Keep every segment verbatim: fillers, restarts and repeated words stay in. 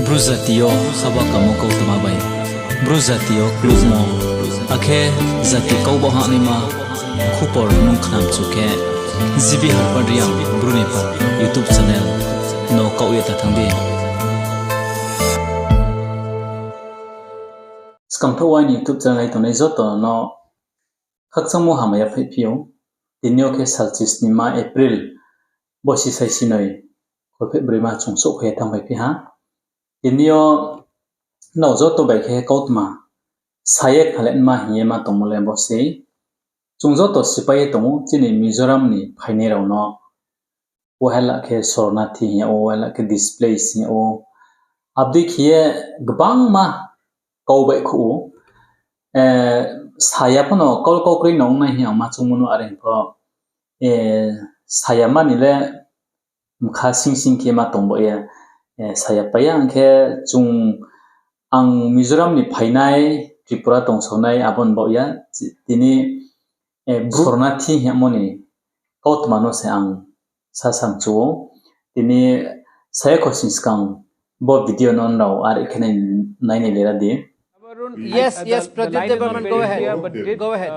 Bru jati yo haba kamo kautma bai, Bru jati yo klukmo, akhe jati kau ba hahnaima khupor nung khnamchu khe, G B Harpad Reang Bru ni pha YouTube channel no kaoh ye ta thanng di. Skang tho aini YouTube channel hai tongnai joto no khakchangmo hamya phaiphi ou. Tini yo khe salchi snima April, bosi saisi noi, kholpheh broima chung souhphai ye thanngphaiphi ha. Tini yo nrao joto bai khe kautma sa ye khnale nma hing ye ma tongmo le bo sei. Chung joto sipai ye tong ou, chini Mizoram ni phainai rao no. Wahala khe sornathi hing yag ou, wahala khe displace hing yag ou. Abo dei khe ye gbangma kau baihkhouh ou. Saya pho no kau, kau kroi no ong nai hing ang ma choungmo no, are hing pho, saya mani le mkha sing sing khe ma tong baoh ye, saya pai ya, ang khe chung, ang Mizoram ni phainai, Tripura tongsaonai, abo ni baoh ya, tini, sornathi hing yagmo ni kautma no se ang sa samchu ou. Tini saya khosing skang bo video no nrao are khe nai, nainai lera di. Yes, yes, Pradyot Debbarman, go ahead. Go ahead.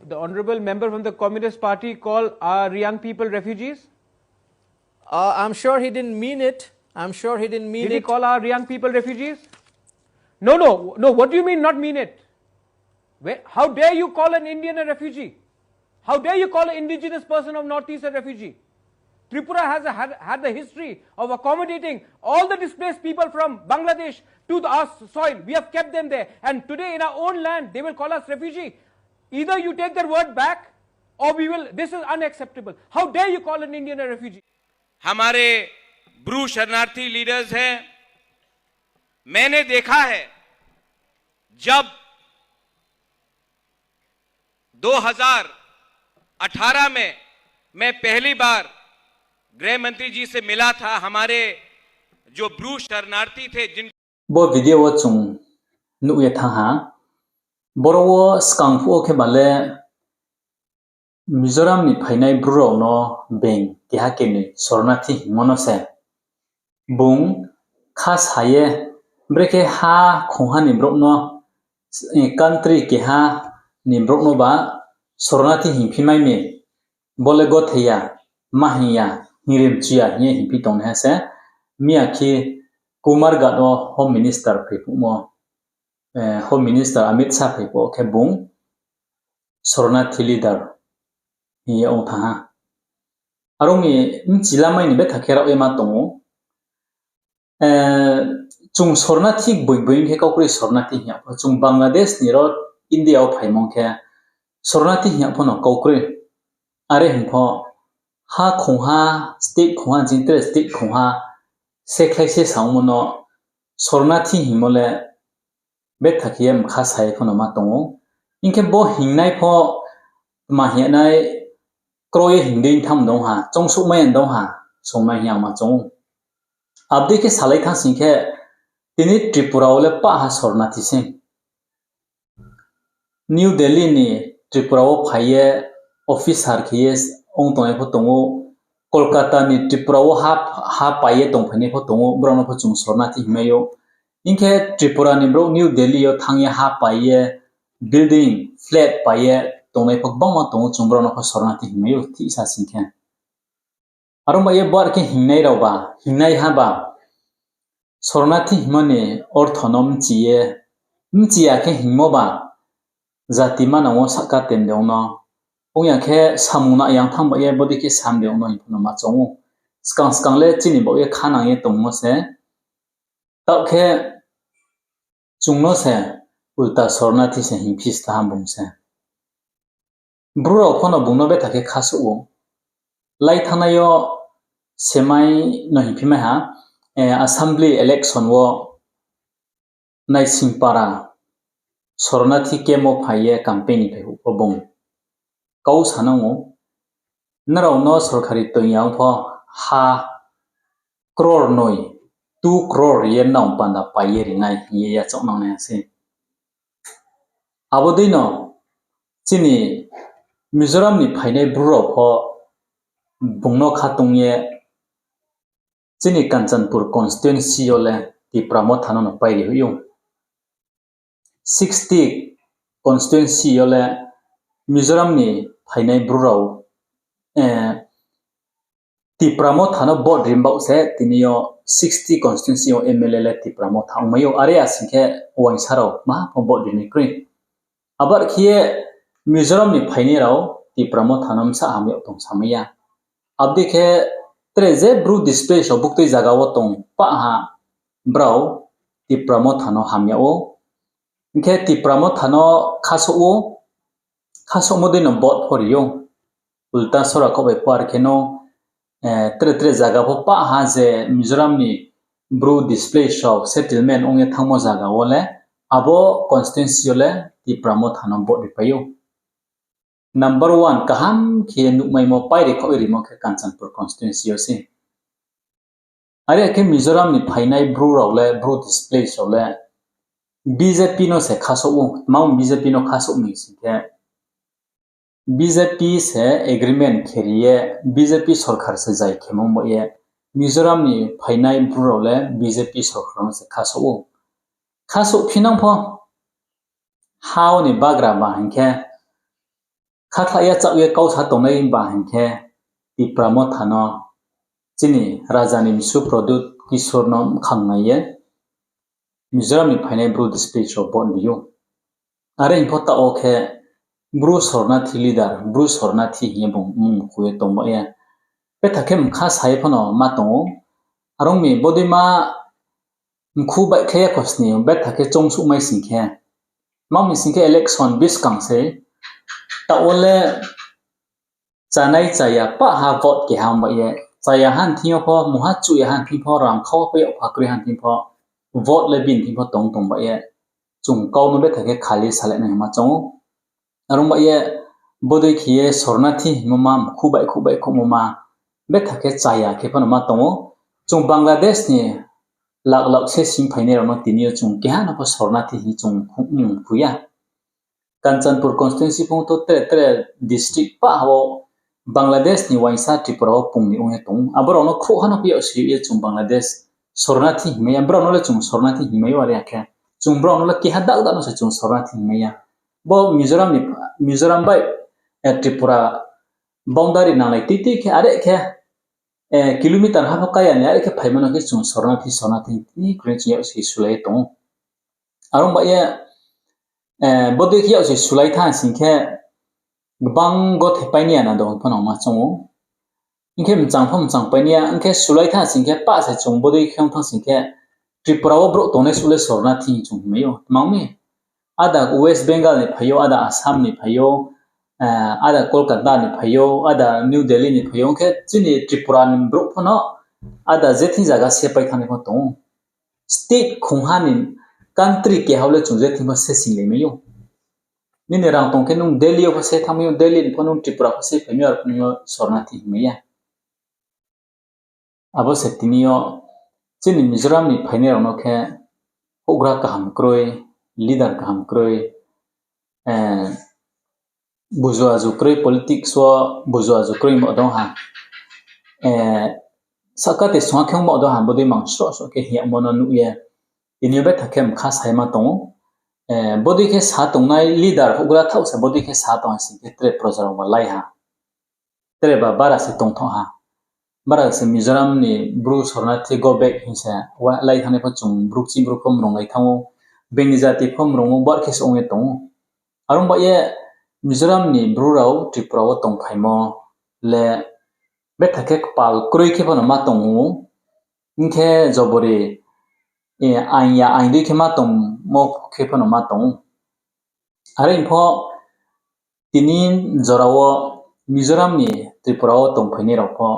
The honorable member from the Communist Party call our Reang people refugees? Uh, I'm sure he didn't mean it. I'm sure he didn't mean it. Did he call our Reang people refugees? No, no, no. What do you mean, not mean it? Where, how dare you call an Indian a refugee? How dare you call an indigenous person of Northeast a refugee? Tripura has a, had, had the history of accommodating all the displaced people from Bangladesh to the, our soil. We have kept them there. And today in our own land, they will call us refugee. Either you take their word back or we will, this is unacceptable. How dare you call an Indian a refugee? हमारे ब्रू शरणार्थी लीडर्स हैं। मैंने देखा है, जब दो हज़ार अठारह में मैं पहली बार गृह मंत्री जी से मिला था, हमारे जो ब्रू शरणार्थी थे, जिन Bo video wo chung nuh ye thanng ha. Boro wo skang phuh wo khe ba le Mizoram ni phainai Bru rao no being keha kenoi sornathi hingmo no se. Bung kha sa ye, brekhe ha khongha ni brouh no, country keha ni brouh no ba sornathi hingphi mai mi, bo le gothei ya, ma hing ya, hingri mchu ya hing ye hingphi tongnaiha se. Miyakhe Kumarghat wo Home Minister phai phuhmo, Home Minister Amit Shah phai phuh wo khe bung sornathi leader hing ye ong thanng ha. Are ong mi bchi lamai ni betha khe rao ye ma tong ou. Chung sornathi gboi gboi khe kau kroi sornathi hing yag pho, chung Bangladesh ni ro India wo phaimo khe sornathi hing yag pho no kau kroi. Are hing pho ha khongha, state khongha, jintre state khongha, sekhlai se sa ongmo no sornathi hingmo le betha khe ye mkha sa ye pho no ma tong ou. Hing khe bo hingnai pho tma hing nai, kro ye hing dei tham dong ha, choungsouhmai ya dong ha, songnai hing ang ma choung ou. Abo dei khe salai thanng sing khe, tini Tripura wo le pah ha sornathi se. New Delhi ni Tripura wo phai ye officer khe ye ong tongnai pho tong ou, Kolkata ni Tripura wo ha, ha pai ye tongphainai pho tong ou, brao no pho chung sornathi hingmai ou. Hing khe Tripura ni brouh New Delhi yo thanng ye ha pai ye building, flat pai ye tongnai pho gbangma tong ou, chung brao no pho sornathi hingmai ou, thihsa sing khe. Aro bai ye bar khe hingnai rao ba, hingnaiha ba, sornathi hingmo ni ortho no bchi ye, bchi ya khe hingmo ba, jati manang wo sahka tem de ong no, ong ya khe samung na yang thanng ba ye bodei khe sam de ong no hing pho no ma choung ou. Skang skang le chini baoh ye khanang ye tongmo se, taoh khe chung no se ulta sornathi se hingphi sta ha bung se. Bru rao pho no bung no betha khe khasouh ou. Lai thanngnai yo semai no hingphi mai ha, assembly election wo Naisingpara sornathi camp wo phai ye campaign ni phai phuh pho bung kau sanang ou, nrao no sorkari toing ya ong pho ha crore noi, two crore ye nang panda pai ye rinai hing ye yachaoh nangnai ha se. Abo dei no chini Mizoram ni phainai Bru rao pho bung no khatung ye chini Kanchanpur constituency yo le Tipra Motha no no pairi hoih ou. Sixty constituency yo le Mizoram ni phainai Bru rao, eh, Tipra Motha no vote ri baoh se tini yo sixty constituency yo M L A le Tipra Motha ongmai ou, are ya sing khe uaingsa rao maha pho vote ri ni kroi. Abar khe ye Mizoram ni phainai rao Tipra Motha no bsa hamya tong samai ya. Abo dei khe tre je Bru displaced rao buktui zaga wo tong pah ha brao Tipra Motha no hamya ou. Hing khe Tipra Motha no khasouh ou, khasouhmo dei no vote pho ri ou. Ulta sora kho bai pho ar khe no, eh, tre tre zaga pho pah ha je Mizoram ni Bru displaced rao settlement ong ye thanngmo zaga wo le abo constituency yo le Tipra Motha no vote ripai ou. Number one kaham khe nuhmaimo pairi khaoh rimo khe Kanchanpur constituency yo se. Are khe Mizoram ni phainai Bru rao le, Bru displaced rao le B J P no se khasouh ou, tma B J P no khasouh mi sing khe, B J P se agreement khe ri ye, B J P sorkar se zai khemo ba ye, Mizoram ni phainai Bru rao le B J P sorkar no se khasouh ou. Khasouh phinang pho, ha wo ni bagra ba hing khe, khathlah ya chaoh ye kau sa tongnai ba hing khe, Tipra Motha no chini raja ni bsu Pradyot Kishore no bkhang nai ye Mizoram ni phainai Bru displaced rao vote ri ou. Are hing pho taoh wo khe Bru sornathi leader, Bru sornathi hing ye bung mmung mkhu ye tong ba ye. Betha khe mkha sa ye pho no ma tong ou. Are ong mi bodei ma mkhu baihkhlai ya khosni betha khe choungsouhmai sing khe, ma mi sing khe election buskang se, taoh wo le chanai chaya pah ha vote keha ong ba ye, chaya han thing yo pho, mungha chuh ya han thing pho, rang khau pho, yak pha kroi han thing pho, vote le bini thing pho tong tong ba ye, chung kau no betha khe khali salai nai ma choung ou. Are ong ba ye, bodei khe ye sornathi hingmo ma, mkhu baihkhouh baihkhouhmo ma, betha khe chaya khe pho no ma tong ou. Chung Bangladesh ni lak lak se sing phainai rao no tini yo chung keha no pho sornathi hing chung mkhu ya. Kanchanpur constituency phung tho tre tre district pah ha wo Bangladesh ni uaingsa Tripura wo pung ni ong ye tong ou. Abo rao no khrouhha no pho yaksi ye chung Bangladesh sornathi hingmai ya, brao no le chung sornathi hingmai ou, are ya khe chung brao no le keha dak dak no se chung sornathi hingmai ya. Bo Mizoram ni, Mizoram bai, eh, Tripura boundary nanglai titi khe are khe, eh, kilometer ha pho kaya ni are khe phaimo no khe chung sornathi, sornathi tini kroi chung yaksi sulai ye tong ou. Are ong ba ye, eh, bodei khe yaksi sulai thanng sing khe gbang gothe pai ni ya na do pho no ma choung ou. Hing khe mchang pho mchang pai ni ya, hing khe sulai thanng sing khe pah se chung bodei khe ong thanng sing khe Tripura wo brouh tongnai suh le sornathi hing chung hingmai ou, tma ong mi? Ada West Bengal ni phai ou, ada Assam ni phai ou, eh, ada Kolkata ni phai ou, ada New Delhi ni phai ou, hing khe chini Tripura ni brouh pho no ada je thing zaga se pai thanngnai pho tong ou. State khongha ni country keha wo le chung je thing pho se singlaimai ou. Nini rang tong khe nung Delhi yo pho se thanngmai ou, Delhi ni pho nung Tripura pho se phaimai ou, aro pho nung yo sornathi hingmai ya. Abo se tini yo chini Mizoram ni phainai rao no khe houhgra kaham kroi, leader kaham kroi, eh, buzu aju kroi, politics wo buzu aju kroi mo dong ha. Eh, sahka te sungha khe ongmo dong ha, bodei mang sroh sroh khe hing yagmo no nuh ye. Tini yo betha khe mkha sa ye ma tong ou. Eh, bodei khe sa tongnai leader houhgra thaoh se bodei khe sa tong ha sing khe tre proja rao ba lai ha. Tre ba bara se tongthoh ha. Bara se Mizoram ni Bru sornathi go back hing se wa-, lai thanngnai pho chung Bru kching Bru pho mrunglai thanng ou. Bini jati pho mrung ou, bar khe se ong ye tong ou. Are ong ba ye Mizoram ni Bru rao Tripura wo tongphaimo le betha khe kpal kroi khe pho no ma tong ou. Hing khe jobori, eh, aing ya aing dei khe ma tongmo khe pho no ma tong ou. Are hing pho tini jora wo Mizoram ni Tripura wo tongphainai rao pho,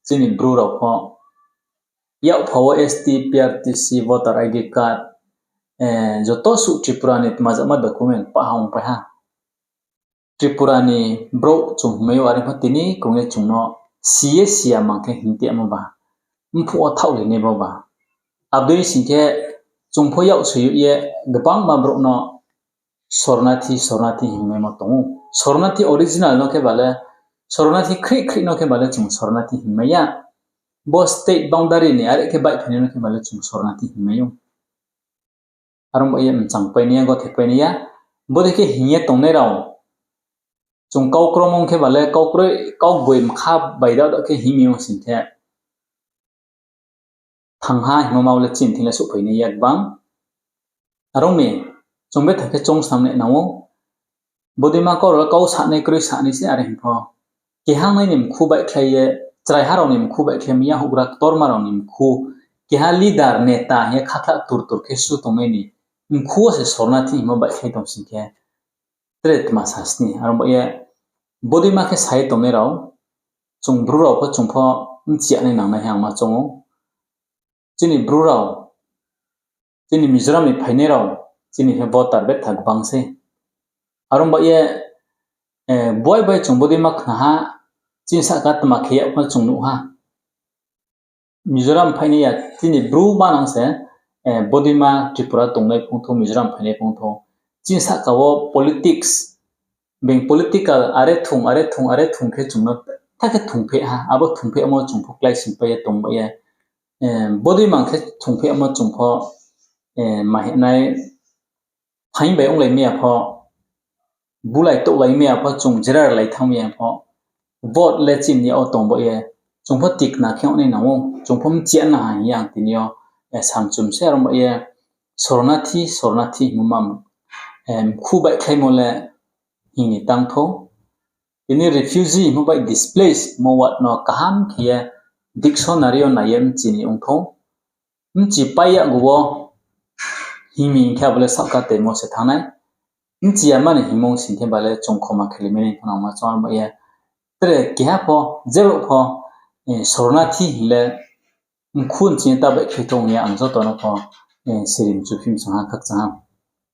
chini Bru rao pho, yakpha wo S T, P R T C, voter I D card, eh, joto suh Tripura ni tmajama document pah ha ongpai ha. Tripura ni brouh chung hingmai ou, are pho tini krung ye chung no si ye si ya mang khe hing tongmo ba, mphuh wo thaoh ri nai bo ba. Abdei sing khe chung pho yaksi ye gbangma brouh no sornathi, sornathi hingmaimo tong ou. Sornathi original no khe ba le, sornathi khrih khrih no khe ba le chung sornathi hingmai ya. Bo state boundary ni are khe baihphainai no khe ba le chung sornathi hingmai ou. Are ong ba ye mchangpai nai ya, gothe pai nai ya. Bodei khe hing ye tongnai rao, chung kau krom ong khe ba le kau kroi, kau boi mkha bai dao dao khe hingmi ong sing khe, thangha hingmo ma le chini thing le souhphai nai ya gbang. Are ong mi, chung betha khe choungsnam nai nang ou. Bodeima kau rao le kau sanai kroi sanai se are hing pho. Keha nai ni mkhu baihkhlai ye, chraiha rao ni mkhu baihkhlai mi ya, houhgra ktorma rao ni mkhu, keha leader, neta hing ye khakhla tur tur khe su tongnai ni mkhu wo se sornathi hingmo baihkhlai tong sing khe, tre tma sa sni. Are ong ba ye, bodeima khe sa ye tongnai rao, chung Bru rao pho chung pho bchi ya nai nangnai hing ang ma choung ou. Chini Bru rao, chini Mizoram ni phainai rao, chini khe voter betha gbang sei. Are ong ba ye, buai bai chung bodeima khna ha, chini sahka tma khe yag pho chung nuh ha. Mizoram phainai ya, chini Bru manang se, bodeima Tripura tongnai phungthou, Mizoram phainai phungthou. Chini sahka wo politics, being political are thung, are thung, are thung khe chung no tha khe thungpheh ha, abo thungphehmo chung pho kláisingpai ye tong ba ye. Bodeima khe thungphehmo chung pho, ma hinai, phaing bai onglai mai ya pho, bulai touhlai mai ya pho, chung jera rilai thanng mai ya pho, vote le chini yag wo tong ba ye, chung pho tikna khe ong nai nang ou, chung pho bchi ya na ha hing ye ang tini yo, samchum se. Are ong ba ye, sornathi, sornathi hingmo ma, mkhu baihkhlaimo le hing ni tang thou. Tini refugee hingmo bai displaced mo word no kaham khe ye dictionary yo nai ye bchi ni ong thou. Bchi pai yag gu wo hing mi hing khe abo le sahka temo se thanng nai. Bchi ya mani hingmo sing khe ba le chung khoma khe le mai nai pho nang ma choung ba ye. Tre keha pho, jebrouh pho, sornathi hing le mkhu nching ye ta baihkhlai thou hing ye ang joto no pho, sirim chuphim song ha, khakchang ha.